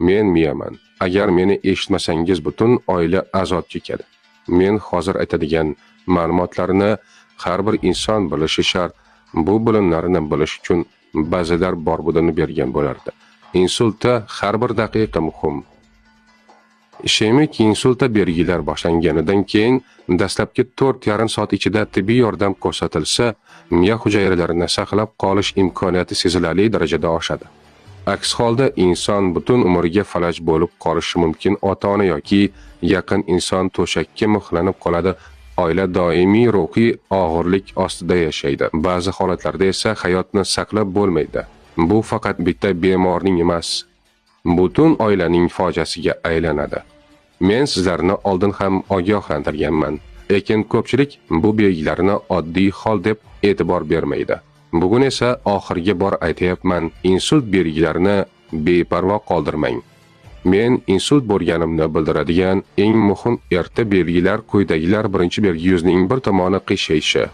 Men miyaman. Agar meni eshitmasangiz, butun oila azob chekadi. Men hozir aytadigan ma'lumotlarni har bir inson bilishi shart. Bu bilimlarni bilish uchun ba'zilar bor budini bergan bo'lardi. Insultda har bir daqiqa muhim. Ishemik insultda belgilar boshlanganidan keyin dastlabki 4,5 soat ichida tibbiy yordam ko'rsatilsa, miya hujayralarini saqlab qolish imkoniyati sezilarli darajada oshadi. Aks holda inson butun umriga falaj bo'lib qolishi mumkin. Ota-ona yoki yaqin inson to'shakka mixlanib qoladi. Oila doimiy ruhiy og'irlik ostida yashaydi. Ba'zi holatlarda esa hayotni saqlab bo'lmaydi. Bu faqat bitta bemorning emas, butun oilaning fojiasiga aylanadi. Men sizlarni oldin ham ogohlantirganman, lekin ko'pchilik bu belgilarni oddiy hol deb e'tibor bermaydi. Bugun esa oxirgi bor aytayapman, insult belgilarini beparvo qoldirmang. Men insult bo'lganimni bildiradigan eng muhim erta belgilar quyidagilar. Birinchi belgi: yuzning bir tomoni qiyshayshi,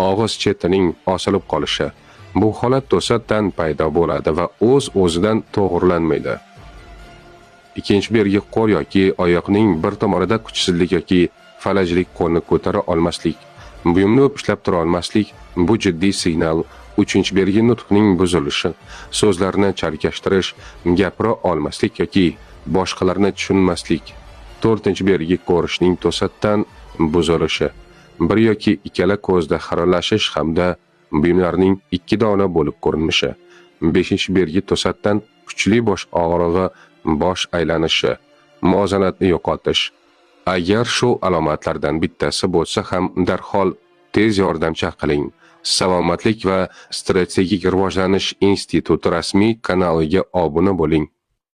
og'iz chetining osilib qolishi. Bu holat to'satdan paydo bo'ladi va o'z-o'zidan to'g'rilanmaydi. Ikkinchi belgi: qo'l yoki oyoqning bir tomonida kuchsizlik yoki falajlik, qo'lni ko'tara olmaslik, buyumni ushlab tura olmaslik. Bu jiddiy signal. Uchinchi belgi: nutqning buzilishi, so'zlarni chalkashtirish, gapira olmaslik yoki boshqalarni tushunmaslik. To'rtinchi belgi: ko'rishning to'satdan buzilishi, bir yoki ikkala ko'zda xiralashish hamda buyumlarning ikki dona bo'lib ko'rinishi. Beshinchi belgi: to'satdan kuchli bosh og'rig'i, bosh aylanishi, muvozanatni yo'qotish. Agar shu alomatlardan bittasi bo'lsa ham, darhol tez yordam chaqiring. Salomatlik va strategik rivojlanish instituti rasmiy kanaliga obuna bo'ling.